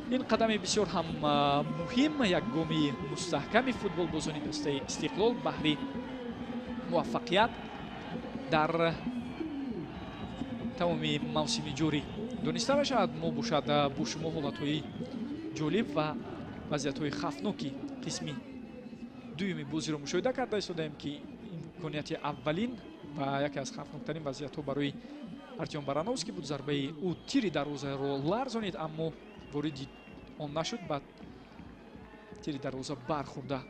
Ин қадами бисёр ҳам муҳим, як гоми мустаҳками футболбозони дастаи Истиқлол баҳри муваффақият дар тамоми мавсими ҷорӣ дониста мешавад. Мо бошад, бо шумо ҳолатҳои ҷолиб ва вазъиятҳои хавфноки қисми дуюми бозиро мушоҳида карда истодаем, ки имконияти аввалин ва яке аз хавфноктарин вазъиятҳо барои Артём Барановский буд. Зарбаи ӯ тири дарвозаро ларзонид, аммо вориди он нашуд, ба тири дарвоза бархӯрда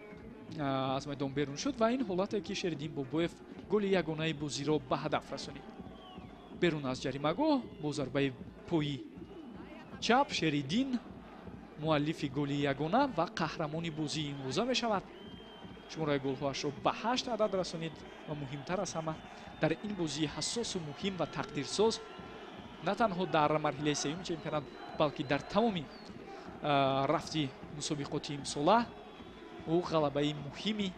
аз майдон берун шуд. Ва ин ҳолате, ки Шериддин Бобоев голи ягонаи бозиро ба ҳадаф расонид берун аз ҷаримагоҳ бо зарбаи пои чап. Шериддин муаллифи голи ягона ва қаҳрамони бозии имрӯза мешавад. Шумораи голҳоашро ба ҳашт адад расонид ва муҳимтар аз ҳама, дар ин бозии ҳассосу муҳим ва тақдирсоз на танҳо дар марҳилаи сеюми чемпионат, балки дар тамоми рафти мусобиқоти имсола ӯ ғалабаи муҳими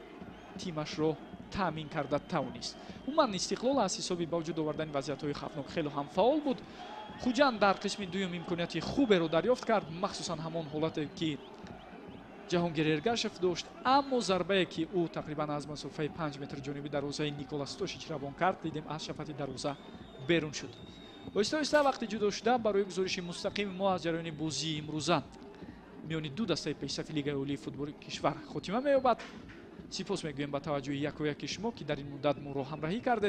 тимашро таъмин карда тавонист. Умуман, Истиқлол аз ҳисоби ба вуҷуд овардани вазъиятҳои хавфнок хело ҳам фаъол буд. Хуҷанд дар қисми дуюм имконияти хуберо дарёфт кард, махсусан ҳамон ҳолате, ки Ҷаҳонгир Эргашев дошт, аммо зарбае, ки ӯ тақрибан аз масофаи 5 метр ҷониби дарвозаи Никола Стошич равон кард, дидем, аз шафати дарвоза берун шуд. Оҳиста оҳиста вақти ҷудошуда барои гузориши мустақими мо аз ҷараёни бозии имрӯза миёни ду дастаи пешсафи Лигаи олии футболи кишвар хотима меёбад. Сипос мегӯем ба таваҷҷӯҳи якояки шумо, ки дар ин муддат моро ҳамроҳӣ кардед.